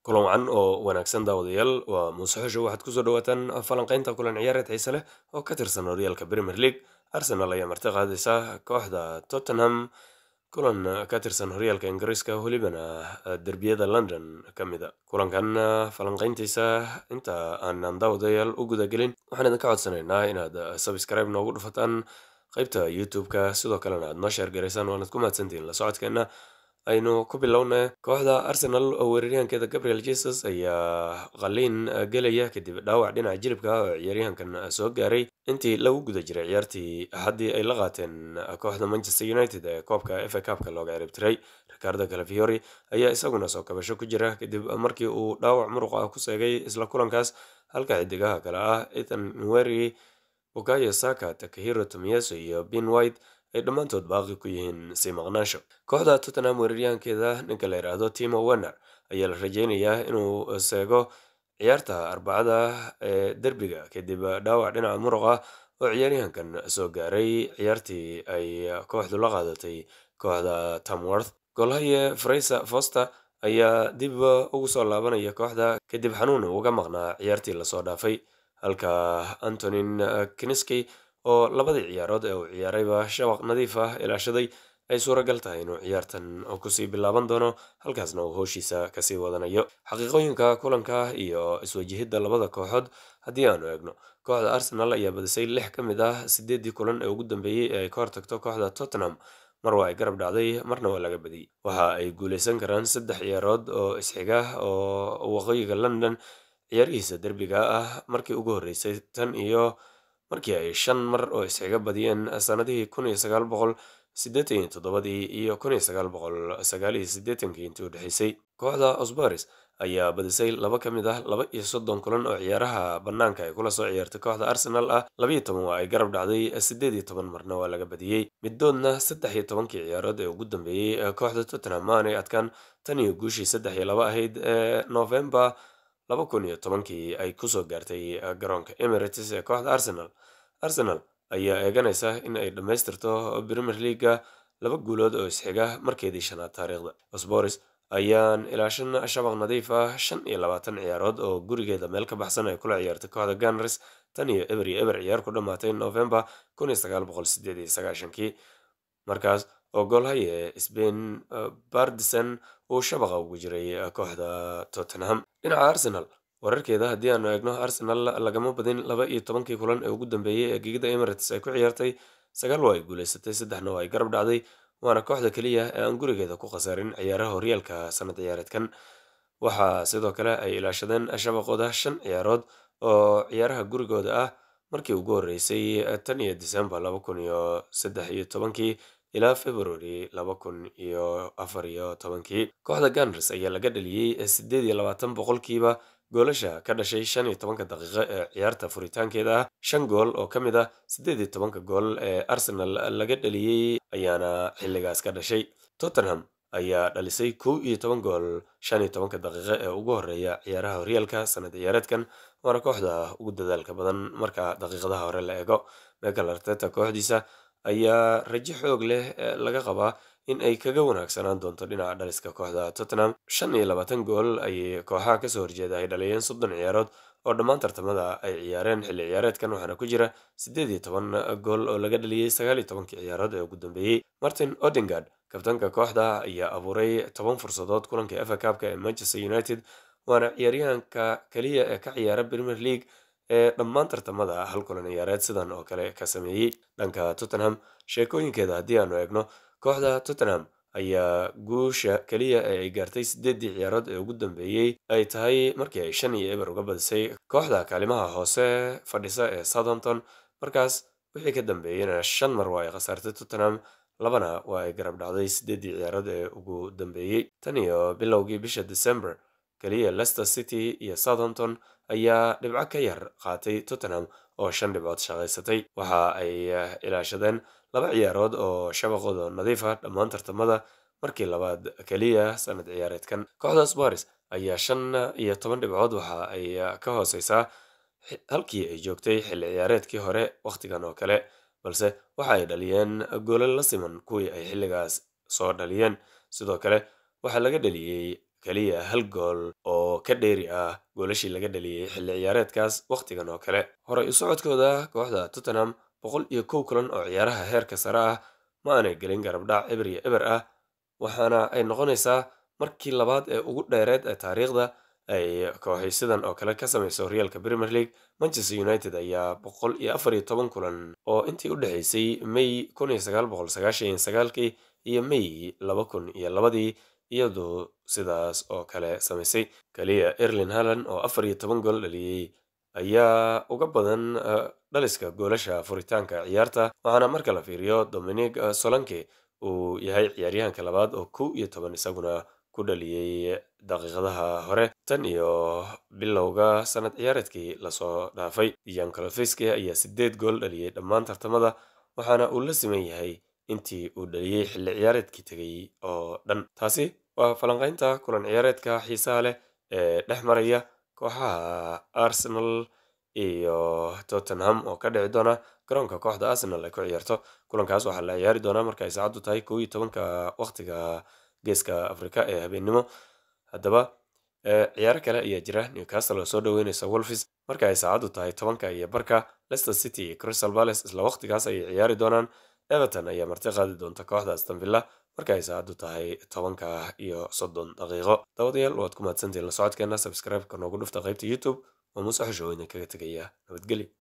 Kulan wacan oo wanaagsan, daawadayaal. Waa Muuse Xusho. Waxaad kusoo dhawaataan falanqaynta kulan ciyaareed xiise leh oo ka tirsan horyaalka Premier League. Arsenal ayaa marti qaadaysa kooxda Tottenham, kulan ka tirsan horyaalka Ingiriiska, welibana derbiyada London ka mid a. Kulankan falanqayntiisa inta aanan daawadayaal u gudagelin, waxaan idinka codsanaynaa inaad subscribe noogu dhufataan qaybta YouTube-ka, sidoo kalena aad noo share garaysaan. Waanad ku mahadsantihiin la socodkeena. Aynu ku bilowna kooxda Arsenal oo weeraryahankeeda Gabriel Jesus ayaa qaliin gelaya kadib dhaawac dhinaca jilibka oo ciyaaryahankan soo gaaray intii lagu guda jiray ciyaartii Axaddii ay la qaateen kooxda Manchester United ee koobka FA Cup-ka looga ciribtiray. Ricardo Calafiori ayaa isaguna soo kabasho ku jira kadib markii uu dhaawac muruq ah ku seegay isla kulankaas, halka xidigaha kale ah Ethan Nwaneri, Bukayo Saka, Takehiro Tomiyasu iyo Ben White ay dhammaantood baaqi ku yihiin sii maqnaansho. Kooxda Tottenham weeraryahankeeda ninka la yidhaahdo Timo Werner ayaa la rajeynayaa inuu seego ciyaarta Arbacada ee derbiga kadib dhaawac dhinaca muruq ah oo ciyaaryahankan soo gaaray ciyaartii ay kooxdu la qaadatay kooxda Tamworth. Goolhaye Fraser Forster ayaa dib ugu soo laabanaya kooxda kadib xanuun uga maqnaa ciyaartii lasoo dhaafay, halka Antonin Kinsky oo labadii ciyaarood ee uu ciyaarayba shabaq nadiif ah ilaashaday ay suuragal tahay inuu ciyaartan kusii bilaaban doono, halkaasna uu howshiisa kasii wadanayo. Xaqiiqooyinka kulanka iyo iswajahidda labada kooxood haddii aanu eegno, kooxda Arsenal ayaa badisay lix ka mid ah sideedii kulan ee ugu dambeeyey ee ay ka hortagto kooxda Tottenham. Mar waa ay garab dhacday, marna waa laga badiyey. Waxa ay guuleysan karaan saddex ciyaarood oo isxiga oo waqooyiga London ciyaarihiisa derbiga ah markii ugu horreysay tan iyo markii ay shan mar oo isxiga badiyeen sanadihii 1987-dii iyo 1989-kii intii u dhexeysay. Kooxda Spurs ayaa badisay laba ka mid ah 32 kulan oo ciyaaraha bannaanka ay kula soo ciyaartay kooxda Arsenal ah. 12 waa ay garab dhacday, 18 marna waa laga badiyey. Middoodna 13-kii ciyaarood ee ugu dambeeyey kooxda Tottenham ma aanay adkaan tan iyo guushii 3-2 ahayd ee November 2010-kii ay kusoo gaartay garoonka Emirates ee kooxda Arsenal. Arsenal ayaa eeganaysa in ay dhammaystirto Premier League-ga laba guulood oo isxiga markeedii shanaad taariikhda. Spurs ayaan ilaashan shabaq nadiif ah 25 ciyaarood oo gurigeeda meel ka baxsan ay kula ciyaartay kooxda Gunners tan iyo 0-0 ciyaar ku dhammaatay November 1998-kii, markaas oo goolhaye Sven Bärtsson uu shabaqa ugu jiray kooxda Tottenham. Dhinaca Arsenal wararkeeda haddii aanu eegno, Arsenal lagama badin 12-kii kulan ee ugu dambeeyey ee gegida Emirates ay ku ciyaartay. Sagaal waa ay guuleysatay, saddexna waa ay garab dhacday, waana kooxda keliya ee aan gurigeeda ku khasaarin ciyaaraha horyaalka sanad ciyaareedkan. Waxaa sidoo kale ay ilaashadeen shabaqooda shan ciyaarood oo ciyaaraha gurigooda ah markii ugu horreysay tan iyo December 2013-kii ilaa February 2014-kii. Kooxda Gunners ayaa laga dhaliyey 28% goolasha ka dhashay 15-ka daqiiqo ee ciyaarta furitaankeeda ah. Shan gool oo ka mid ah 18-ka gool ee Arsenal laga dhaliyey ayaana xilligaas ka dhashay. Tottenham ayaa dhalisay 11 gool 15-ka daqiiqo ee ugu horeeya ciyaaraha horyaalka sanad ciyaareedkan, waana kooxda ugu dadaalka badan marka daqiiqadaha hore la eego. Mikel Arteta kooxdiisa ayaa rajo xoog leh laga qabaa in ay kaga wanaagsanaan doonto dhinaca dhaliska kooxda Tottenham. 25 gool ayay kooxaha kasoo horjeeda ay dhaliyeen 30 ciyaarood oo dhammaan tartamada ay ciyaareen xilli ciyaareedkan, waxaana ku jira 18 gool oo laga dhaliyey 19-kii ciyaarood ee ugu dambeeyey. Martin Odegaard, kabtanka kooxda, ayaa abuuray 10 fursadood kulankii FA Cup-ka ee Manchester United, waana ciyaaryahanka keliya ee ka ciyaara Premier League ee dhammaan tartamada hal kulan ciyaareed sidan oo kale ka sameeyey. Dhanka Tottenham sheekooyinkeeda haddii aanu eegno, kooxda Tottenham ayaa guusha keliya ee ay gaartay sideedii ciyaarood ee ugu dambeeyey ay tahay markii ay 5-0 uga badisay kooxda kaalimaha hoose fadhisa ee Southampton. Markaas wixii ka dambeeyeyna shan mar waa ay khasaartay Tottenham, labana waa ay garab dhacday sideedii ciyaarood ee ugu dambeeyey. Tan iyo bilowgii bisha December keliya Leicester City iyo Southampton ayaa dhibco ka yar qaatay Tottenham oo shan dhibcood shaqaysatay. Waxa ay ilaashadeen laba ciyaarood oo shabaqooda nadiif ah dhammaan tartamada markii labaad keliya sanad ciyaareedkan. Kooxda Spurs ayaa 15 dhibcood waxa ay ka hooseysaa halkii ay joogtay xilli ciyaareedkii hore wakhtigan oo kale, balse waxa ay dhaliyeen goolal la siman kuwii ay xilligaas soo dhaliyeen. Sidoo kale waxaa laga dhaliyey kaliya 1 gool oo ka dheeri ah goolashii laga dhaliyay xilli ciyaareedkaas wakhtigan oo kale. Horey u socodkooda kooxda Tottenham 101 kulan oo ciyaaraha heerka sare ah ma aanay gelin garabdhac 0-0 ah, waxaana ay noqonaysaa markii labaad ee ugu dheereed ee taariikhda ay kooxi sidan oo kale ka samayso horyaalka Premier League. Manchester United ayaa 114 kulan oo intii u dhexaysay May 1999 iyo May 2002 iyadoo sidaas oo kale samaysay. Kaliya Erling Haaland oo 14 gool dhaliyay ayaa uga badan dhaliska goolasha furitaanka ciyaarta, waxaana marka la fiiriyo Dominic Solanke uu yahay ciyaaryahanka labaad oo 11 isaguna ku dhaliyay daqiiqadaha hore tan iyo bilowga sanad ciyaareedkii lasoo dhaafay. Jan Kulusevski ayaa 8 gool dhaliyay dhammaan tartamada, waxaana uu la siman yahay intii uu dhaliyay xilli ciyaareedkii tegay oo dhan. Taasi waa falanqaynta kulan ciyaareedka xiisaha leh ee dhex maraya kooxaha Arsenal iyo Tottenham oo ka dhici doona garoonka kooxda Arsenal ay ku ciyaarto. Kulankaas waxaa la ciyaari doonaa marka ay saacaddu tahay 11 waqtiga Geeska Afrika ee habeenimo. Haddaba ciyaaro kale ayaa jira. Newcastle oo soo dhaweyneysa Wolves marka ay saacaddu tahay 10:15. Leicester City iyo Crystal Palace isla waqtigaas ayay ciyaari doonaan. Everton ayaa marti qaadi doonta kooxda Aston Villa marka ay saacaddu tahay 10:30. Daawadayaal, waad ku mahadsantihiin la socodkeena. Subscribe-ka noogu dhufta qaybta YouTube. Waa Muuse Xusho oo idinkaga tegaya. Nabadgelyo.